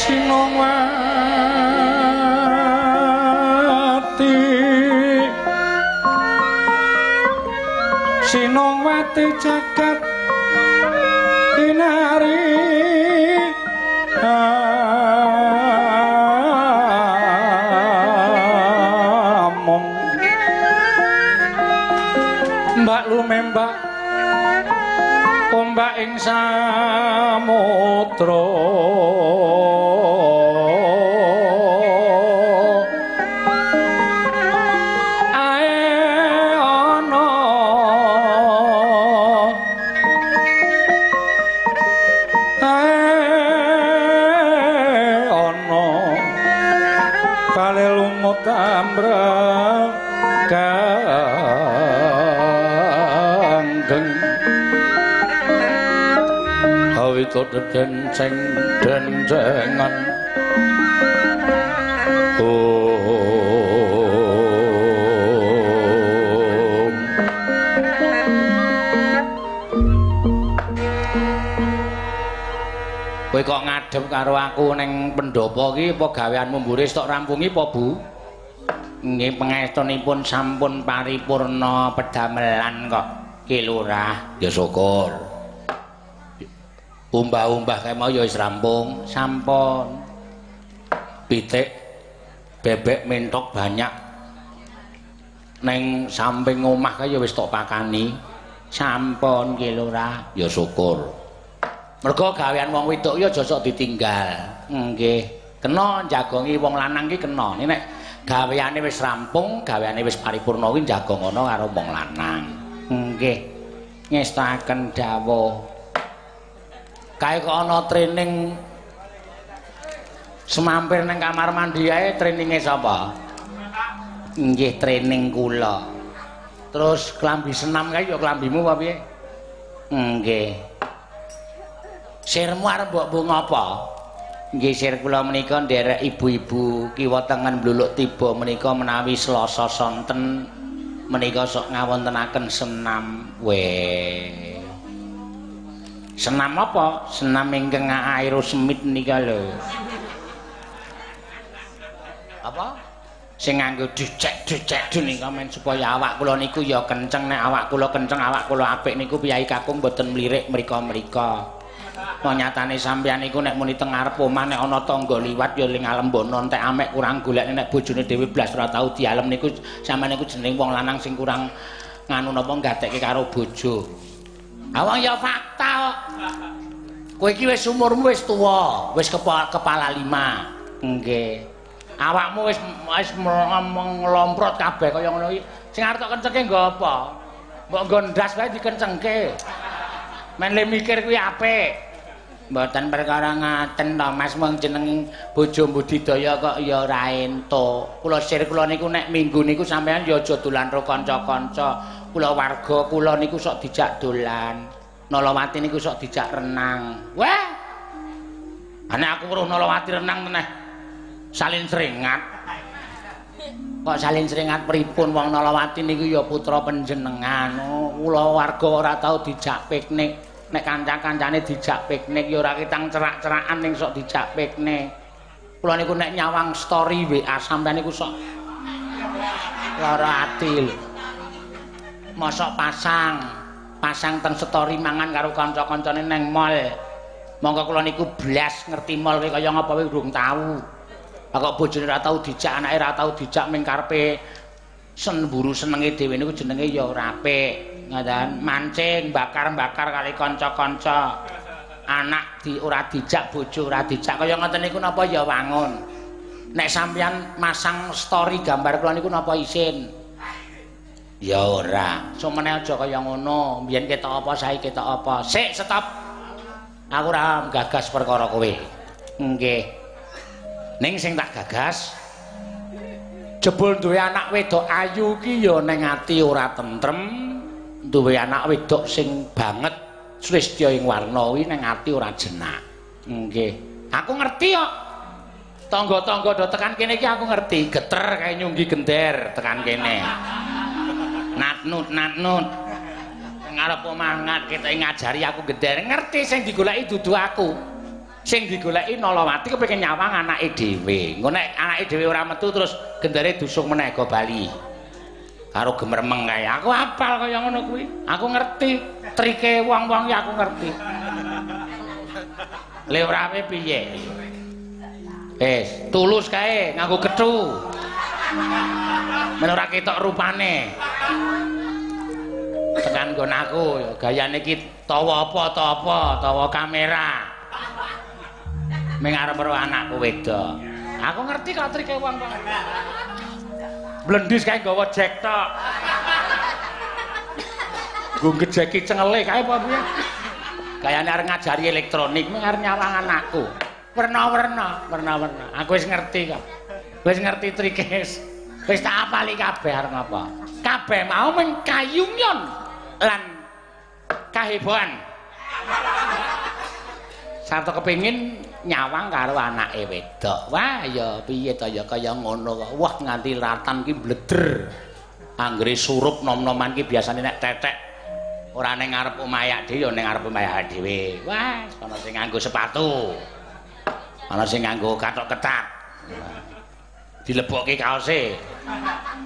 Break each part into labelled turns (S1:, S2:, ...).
S1: Sinongwati Sinongwati jagat kinari among mbak lumembak ombak ing samudra kanggeng awito denceng dencengan om. Kowe kok ngadep karo aku ning pendopo iki apa gaweanmu mburi tok rampungi apa Bu? Nggih pangestunipun sampun paripurna pedamelan kok Ki Lurah. Ya syukur. Umbah-umbah kae mau ya wis rampung. Sampun. Pitik bebek mentok banyak neng samping omah kae ya wis tok pakani. Sampun Ki Lurah. Ya syukur. Mergo gawean wong wedok ya aja sok ditinggal. Nggih. Kena jagongi wong lanang ki kena. Nek gaweane wis rampung, gaweane wis paripurna kuwi jagong ana karo wong lanang. Nggih. Ngestaken dawuh. Kae kok ana training semampir nang kamar mandi ae traininge sapa? Nggih, training kula. Terus klambi senam kae ya klambimu apa piye? Nggih. Sirmu arep mbok mbok ngapa? Nggih sir kula menika nderek ibu-ibu kiwa tengen bluluk tiba menika menawi Selasa sonten menika sok ngawontenaken senam. Weh. Senam apa? Senam ingkang aerosmith nika lho. Apa? Sing nganggo dicek-dicek nika men supaya awak kula niku ya kenceng. Nek awak kula kenceng, awak kula apik niku piyai kakung mboten mlirik mrika-mrika. Nyatane sampeyan niku nek muni teng ngarep omah nek ana tangga liwat ya ling alembono entek amek kurang golek nek bojone dhewe blas ora tau dialem niku sampeyan niku jeneng wong lanang sing kurang nganu napa gatekke karo bojo. Awang ya fakta kok. Kowe iki wis umurmu wis tuwa, wis kepala lima. Nggih. Awakmu wis wis nglomprot kabeh kaya ngono iki. Sing arep tok kencengke nggo apa? Mbok nggo ndas wae dikencengke. Men le mikir kuwi apik. Mboten perkara ngaten to Mas, mung jeneng bojo budidaya kok ya ora entuk. Kula sir kula niku nek minggu niku sampean ya aja dolan karo kanca-kanca. Kula warga kula niku sok dijak dolan. Nalawati niku sok dijak renang. Wah. Nek aku weruh Nalawati renang meneh salin seringat. Kok salin seringat pripun wong Nalawati niku ya putra panjenengan. Kula warga ora tau dijak piknik. Nek kanca-kancane dijak piknik ya ora ketang cerak-cerakan ning sok dijak piknik. Kula niku nek nyawang story WA sampean niku sok lara ati lho. Mosok pasang teng story mangan karo kanca-kancane neng mall. Monggo kula niku blas ngerti mall kuwi kaya ngapa wae urung tau. Lah kok bojone ora tau dijak, anake ora tau dijak ming karepe semburu senenge dhewe niku jenenge ya ora apik. Ngaten mancing bakar-bakar kali kanca-kanca, anak di ora dijak, bojo ora dijak, kaya ngoten niku napa ya wangun. Nek sampeyan masang story gambar kula niku napa isin? Ya ora. Sumene aja kaya ngono, mbiyen ketok apa saiki ketok apa. Sik stop. Aku ora gagas perkara kowe. Nggih. Ning sing tak gagas jebul duwe anak wedok ayu ki ya ning ati ora tentrem. Duwe anak wedok sing banget sulistya ing warna kuwi ning ati ora jenak. Nggih. Aku ngerti kok. Tangga-tangga do tekan kene iki aku ngerti, geter kae nyunggi gender tekan kene. Natnut natnut. Ngarep omah ngat ketoke ngajari aku gender, ngerti sing digoleki dudu aku. Sing digoleki Nalawati kepengin nyawang anake dhewe. Engko nek anake dhewe ora metu terus gendare dusung meneh go bali. Karo gemermeng kae. Aku apal kaya ngono kuwi. Aku ngerti trike wong-wong ya aku ngerti. Le ora ape piye? Wis, tulus kae nganggo kethu. Men ora ketok rupane. Tekan nggon aku ya gayane iki tawa apa ta apa, tawa kamera. Ming arep karo anakku wedok. Aku ngerti kok trike wong-wong. Blendis kae nggawa jek tok. Nggo ngejeki cengele kae apa piye? Gayane arep ngajari elektronik ming arep nyawang anakku. Werna-werna, werna-werna. Aku wis ngerti kok. Wis ngerti trike. Wis tak apali kabeh arep ngapa. Kabeh mau ming kayunyon lan kahebohan. Sarta kepengin nyawang karo anake wedok. Wah ya piye to ya kaya ngono kok. Wah nganti ratan ki bleder. Anggere surup nom-noman ki biasane nek tetek ora ning ngarep omahe dhewe ya ning ngarep omahe dhewe. Wah, ana sing nganggo sepatu. Ana sing nganggo kathok ketat. Dilebokke kaose.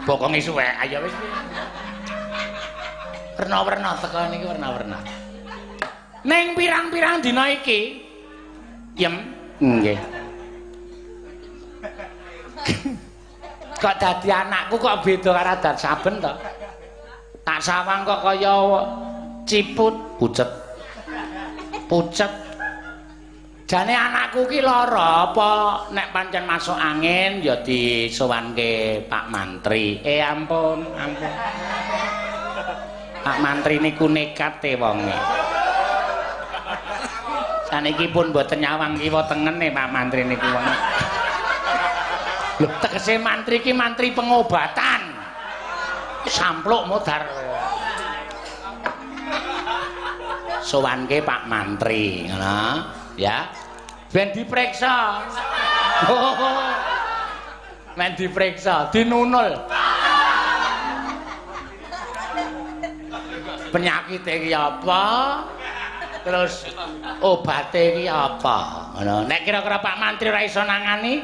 S1: Bokonge suwek. Ayo wis. Werna-werna teko niki werna-werna. Ning pirang-pirang dina iki Yem, nggih. Kok dadi anakku kok beda karo adat saben to? Tak sawang kok kaya ciput, pucet. Pucet. Jane anakku ki lara apa nek pancen masuk angin ya disowanke Pak Mantri. Eh ampun, ampun. Pak Mantri niku nekat e wonge. Saniki pun mboten nyawang kiwa tengene Pak Mantri niku wong. Lho tegese mantri ki mantri pengobatan. Sampluk modar. Sowanke Pak Mantri, ngono ya. Ben diperiksa. Men diperiksa, dinunul. Penyakite iki apa? Terus obate iki apa? Ngono. Nek kira-kira Pak Mantri ora iso nangani,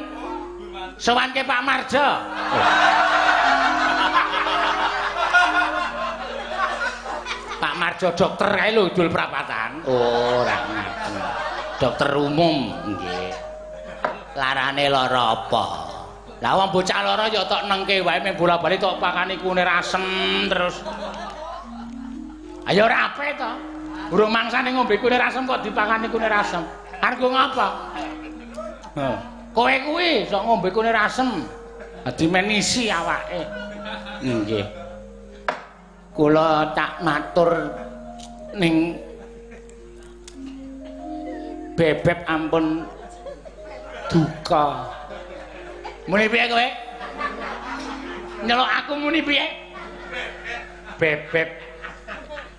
S1: sowanke Pak Marjo. Pak Marjo dokter kae lho idul prapatan. Oh, ora ngaten. Dokter umum nggih. Larane lara apa? Lah wong bocah lara ya tok nengke wae mung bola-bali tok pakani kunir asem terus. Ayo ora ape to? Urung mangsane ngombe kunir asem kok dipakani kunir asem. Arep ngapa? Heh. Kowe kuwi sok ngombe kunir asem. Dadi menisi awake. Nggih. Kula tak matur ning Bebeb ampun duka. Muni piye kowe? Nyelok aku muni piye? Bebeb.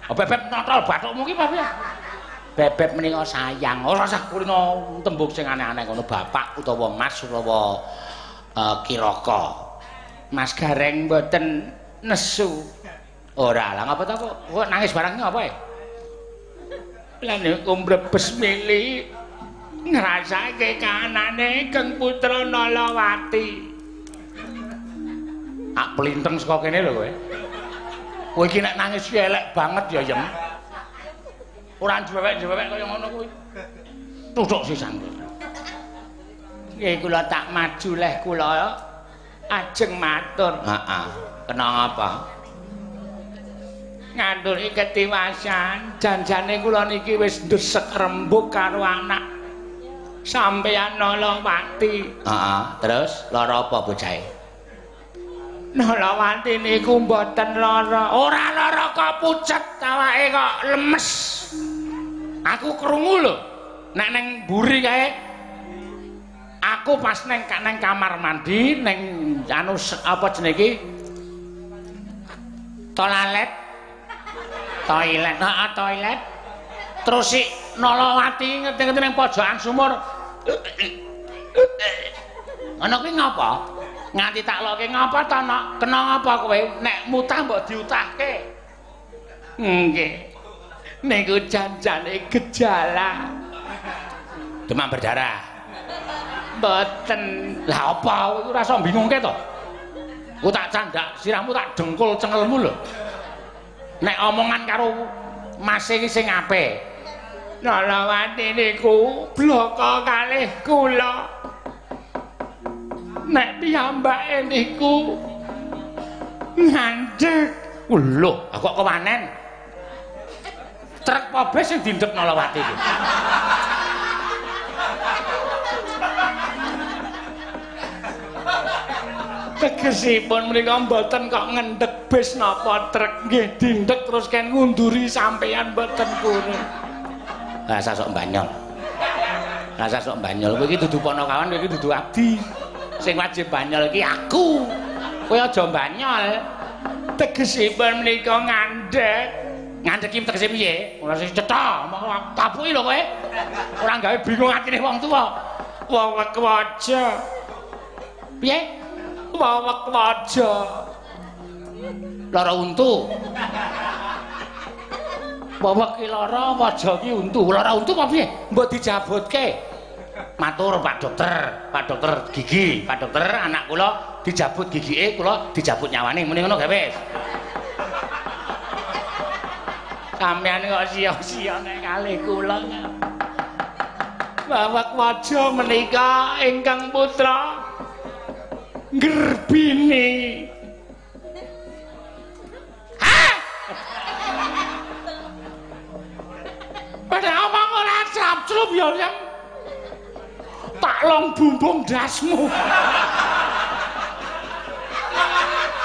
S1: Oh, Bebeb notol bathukmu ki apa piye? Bebeb menika sayang. Ora usah kulino tembung sing aneh-aneh ngono bapak utawa mas utawa kiraka. Mas Gareng mboten nesu. Ora, lah ngapa to kok nangis barang ngapa e? Lah niku mrebes mili ngrasake kahanane Kang Putra Nalawati. Tak plinteng saka kene lho kowe. Kowe iki nek nangis ki elek banget ya, Yem. Ora njewek-njewek kaya ngono kuwi. Tuthuk sisan. Nggih kula tak maju leh kula ajeng matur. Heeh. Kena ngapa? Nganduri ketiwasan, janjane kula niki wis ndesek rembug karo anak sampeyan Nalawati. Heeh, terus lara apa bocahe? Nalawati niku mboten lara. Ora lara kok pucet awake kok lemes. Aku krungu lho. Nek neng mburi kae aku pas neng kamar mandi neng anu apa jenenge iki? Toilet. Toilet, heeh toilet. Terus si Nalawati ngerti-ngerti nang pojokan sumur. Ngono kuwi ngapa? Nganti tak loke ngapa to, Nok? Kena ngapa kowe? Nek mutah mbok diutahke. Nggih. Niku janjane gejala. Demam berdarah. Mboten. Lah apa ora iso bingungke to? Ku tak candak sirahmu tak dengkul cengelmu lho. Nek omongan karo mase iki sing apik. Nalawati niku bloko kalih kula. Nek piyambake niku ngandhek. Lho, kok kewanen? Trek apa sing dindek Nalawati iki? Tegesipun menika mboten kok ngendhek bis napa trek, nggih dindek terus ken ngunduri sampeyan mboten purun. Rasa sok banyol. Rasa sok banyol. Kowe iki dudu ponokawan, kowe iki dudu abdi. Sing wajib banyol iki aku. Kowe aja banyol. Tegesipun menika ngandhek. Ngandhek iki tegese piye? Ora sing cetha, omong tapuki lho kowe. Ora gawe bingung atine wong tuwa. Wewek waja. Piye? Wewek waja. Lara untu. Wewek ki lara, waja ki untu. Lara untu apa piye? Mbok dijabutke. Matur Pak Dokter, Pak Dokter gigi, Pak Dokter anak kula dijabut gigike, kula dijabut nyawane. Muni ngono gawe wis. Sampeyan kok sia-sia nek kalih kula. Wewek waja menika ingkang putra Gerbini. Hah? Padha omong ora cap-clup ya, Yang. Tak long bumbung dasmu.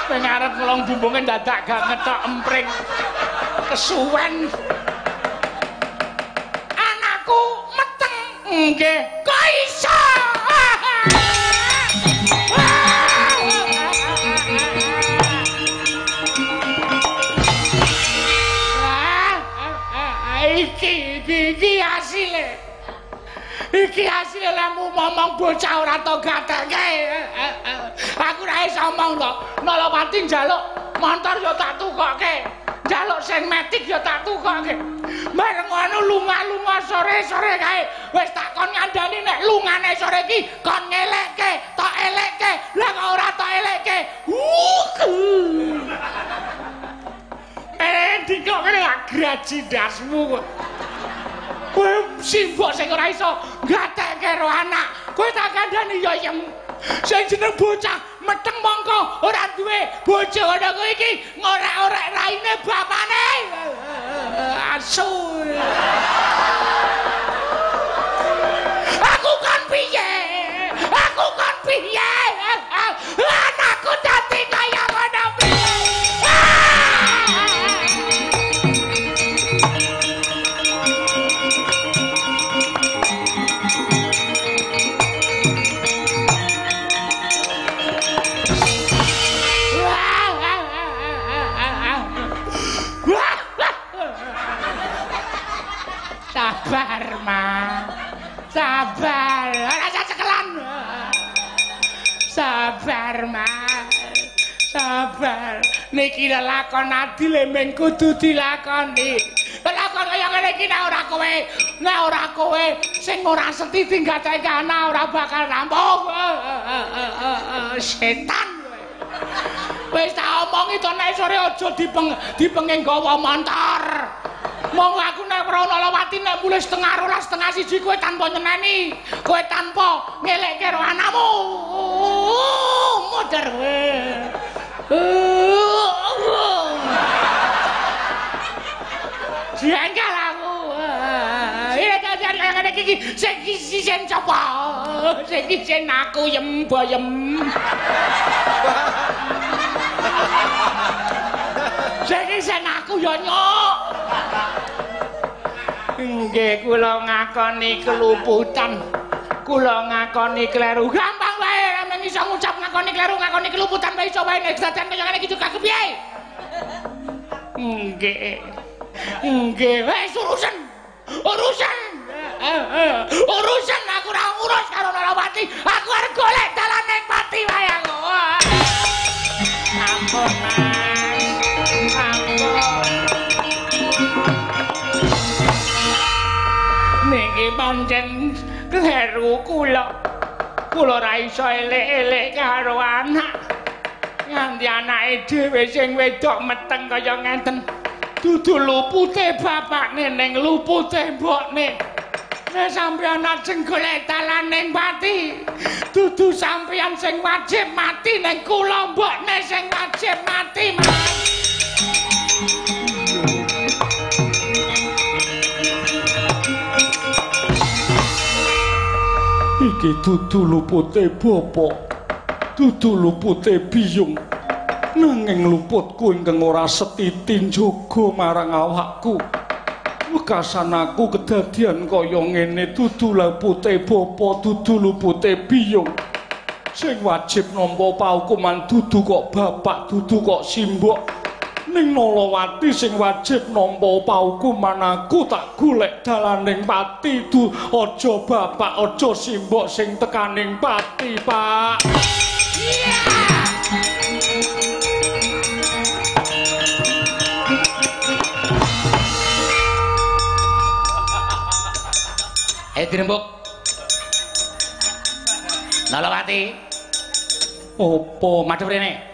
S1: Ning arep ngelong bumbunge dadak gak ngetok empring. Kesuwen. Anakku meteng. Nggih. Kok iso? Iki hasile. Iki hasile lemu ngomong bocah ora tau gatekke. Aku ora iso omong to. Nalawati njaluk montor ya tak tukokke. Njaluk sing metik ya tak tukokke. Bareng ngono lunga-lunga sore-sore kae wis tak kon ngandani nek lungane sore iki kon ngelekke, tok elekke. Lah kok ora tok elekke. Dikok kene gak graji ndasmu kok. Kowe simbok sing ora iso gatekke karo anak. Kowe tak kandhani ya yem. Sing jeneng bocah meteng mongko ora duwe bojo ngono kuwi iki ngorek-orek raine bapane. Asu. Aku kon piye? Aku kon piye? Anakku dadi kaya ngono piye? Sabar, Ma. Sabar. Ora usah cekelan. Sabar, Ma. Sabar. Niki lelakon adile mung kudu dilakoni. Lelakon kaya ngene iki nek ora kowe, nek ora kowe sing ora seti tinggatake anak ora bakal rampung. Setan kowe. Wis tak omongi to nek sore aja dipenging gawa montor. Monggo aku nek ora Nalawati nek mulih 11:30 12:30 kowe tanpa nyeneni, kowe tanpa ngelekke karo anakmu. Modar kowe. Jengkel aku. Iki dadi kaya ngene iki sing sing sapa? Sing sing aku yem boyem. Sing sing aku ya nyok. Nggih kula ngakoni keluputan. Kula ngakoni kleru. Gampang wae nek iso ngucap ngakoni kleru, ngakoni keluputan wae iso wae nek dadan kaya ngene iki juga kepiye? Nggih. Nggih, wis urusan. Urusan. Urusan aku ora ngurus karo Nalawati. Aku arep golek dalan ning pati wae aku. Ampun, Mas. Ampun. Niki pancen Kleru kula. Kula ora iso elek-elek karo anak. Nganti anake dhewe sing wedok meteng kaya ngenten. Dudu lupute bapakne ning lupute mbokne. Nek sampeyan ajeng golek dalaning pati, dudu sampeyan sing wajib mati ning kula mbokne sing wajib mati, Mas.
S2: Iki dudu lupute bapak, dudu lupute biyung. Nanging luputku ingkang ora setiti njaga marang awakku. Wekasan aku kedadian kaya ngene dudu lupute bapa, dudu lupute biyung. Sing wajib nampa paukuman dudu kok bapak, dudu kok simbok. Ning Nalawati sing wajib nampa paukuman aku tak golek dalaning pati. Du aja bapak, aja simbok sing tekaning pati, Pak.
S1: Iya. Dirembuk. Nalawati.
S2: Apa
S1: madhep rene?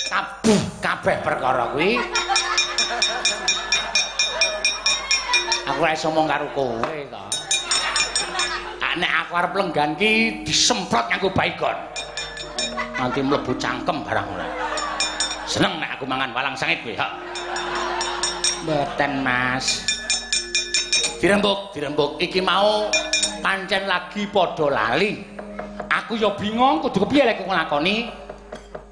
S1: Kabeh kabeh perkara kuwi. Aku ora iso omong karo kowe to. Nek aku arep lenggan ki disemprot nganggo baygon. Nanti mlebu cangkem barang ora. Seneng nek aku mangan walang sangit kowe, ha. Mboten, Mas. Dirembuk, dirembuk iki mau pancen lagi padha lali. Aku ya bingung kudu kepiye lek nglakoni.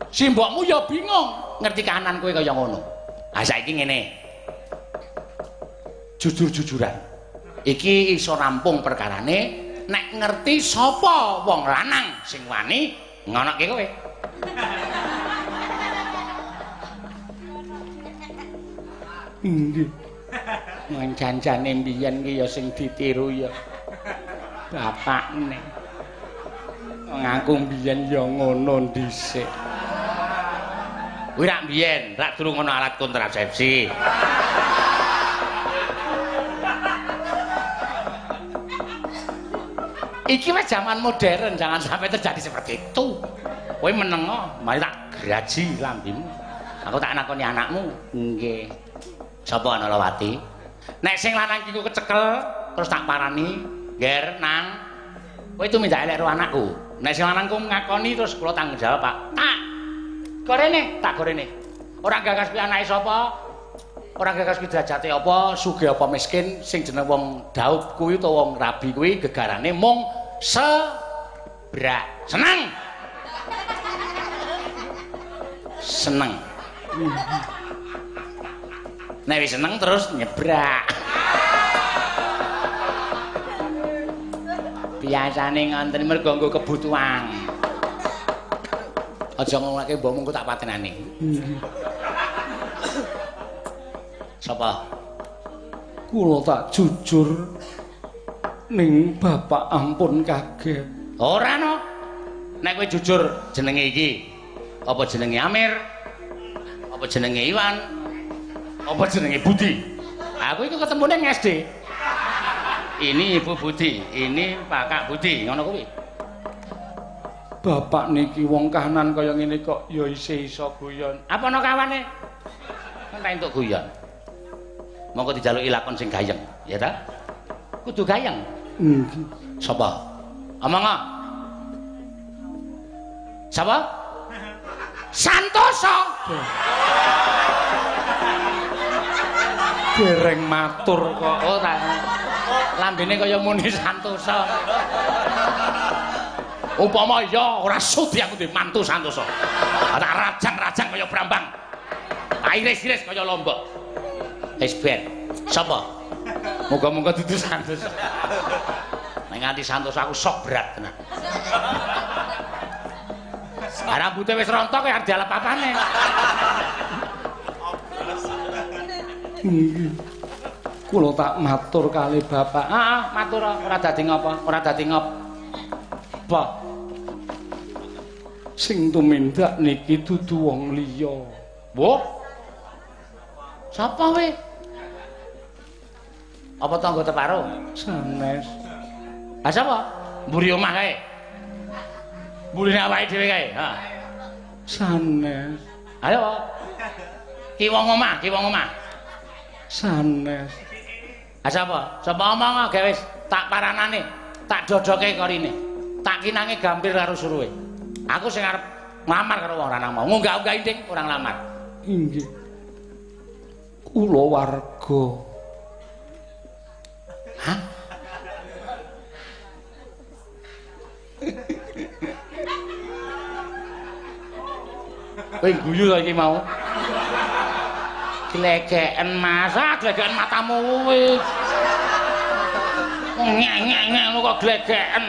S1: Simbokmu ya bingung ngerti kahanan kowe kaya ngono. Ha saiki ngene. Jujur-jujuran. Iki iso rampung perkarane nek ngerti sapa wong lanang sing wani ngonoke kowe.
S2: Inggih.
S1: Wong janjane mbiyen ki ya sing ditiru ya bapakne. Wong aku mbiyen ya ngono dhisik. Kuwi rak mbiyen, rak durung ana alat kontrasepsi. Iki wis zaman modern, jangan sampai terjadi seperti itu. Kowe menengo, mari tak graji lambimu. Aku tak nakoni anakmu. Nggih. Sapa Nalawati? Nek sing lanang iki kecekel terus tak parani, "Ger, Nang. Kowe tumindak elek karo anakku." Nek sing lanang ku ngakoni terus kula tanggung jawab, Pak. Tak gorene, tak gorene. Ora gagas kuwi anake sapa? Ora gagas kuwi derajate apa, sugih apa miskin, sing jeneng wong daup kuwi utawa wong rabi kuwi gegarane mung sebrak. Seneng. Seneng. Nek wis seneng terus nyebrak. Biasane ngonten mergo nggo kebutuhan. Aja ngomongake mbokmu engko tak patenane. Sapa?
S2: Kula tak jujur ning bapak ampun kaget.
S1: Ora no. Nek kowe jujur jenenge iki. Apa jenenge Amir? Apa jenenge Iwan? Apa jenenge Budi? Aku iku ketemune ning SD. Ini Ibu Budi, ini Pakak Budi, ngono kuwi.
S2: Bapak niki wong kahanan kaya ngene kok ya isih iso guyon.
S1: Apa ana kawane? Kan ta entuk guyon. Monggo dijaluki lakon sing gayeng, ya ta? Kudu gayeng.
S2: Nggih.
S1: Sapa? Omong. Sapa? Santoso.
S2: Dereng matur kok.
S1: Oh ta. Lambene kaya muni Santoso. Upama iya ora sudi aku duwe mantu Santoso. Tak rajang-rajang kaya brambang. Tak iris-iris kaya lombok. Wis ben. Sapa? Muga-muga dudu Santoso. Nek nganti Santoso aku sok berat tenan. Rambute wis rontok kaya arep dialep apane.
S2: Nggih. Kula tak matur kali bapak.
S1: Heeh, matur ora dadi ngapa, ora dadi ngapa.
S2: Sing tumindak niki dudu wong liya.
S1: Wah. Sapa we? Apa tangga teparo?
S2: Sanes.
S1: Ha sapa? Mburi omah kae. Mburine awake dhewe kae. Ha.
S2: Sanes.
S1: Ayo. Ki wong omah, ki wong omah.
S2: Sanes.
S1: Ha sapa? Sapa omong gawe wis tak paranane, tak dodoke korine. Tak kinange gampir karo suruhe. Aku sing arep nglamar karo wong lanang mau. Ngunggah-unggah inding ora nglamar.
S2: Inggih. Kula warga.
S1: Hah? Kowe guyu to iki mau. Glegeken Mas, ah glegeken matamu kuwi. Ngek-ngek ngono kok glegeken.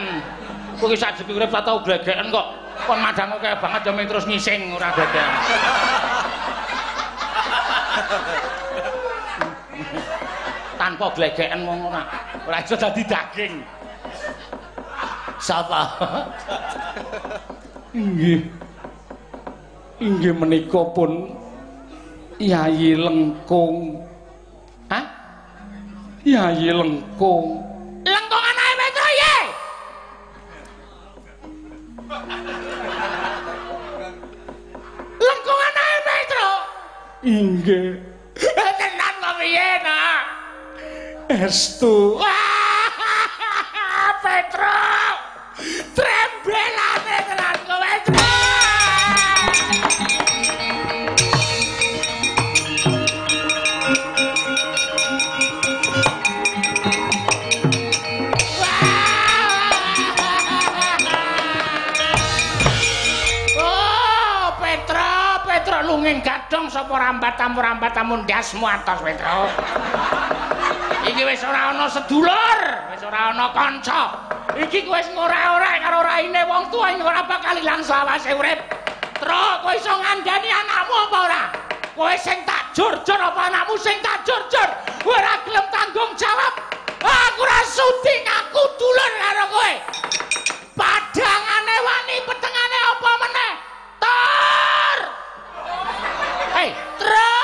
S1: Kowe iki sajeki urip tak tau glegeken kok. Kon madang akeh banget ya terus ngising ora glegeken. Tanpa glegeken wong ora ora iso dadi daging. Sapa?
S2: Inggih. Inggih menika pun Yayi Lengkung.
S1: Hah?
S2: Yayi Lengkung.
S1: Lengkung anake Petro ye. Lengkung anake Petro.
S2: Inggih.
S1: Tenan kok piye, Nak?
S2: Estu.
S1: Petro. Trembelane tenan kok Petro. Lunging gadhong sapa rambat tamu rambat tamu ndasmu atos Petro. Iki wis ora ana sedulur, wis ora ana kanca. Iki wis ngora-ora karo raine wong tuwa ing ora bakal ilang selawase urip. Tro, kowe iso ngandani anakmu apa ora? Kowe sing tak jur-jur apa anakmu sing tak jur-jur? Kowe ora gelem tanggung jawab. Aku ora sudi ngaku dulur karo kowe. Padangane wani petengane apa meneh? Tor! Hei, Tro!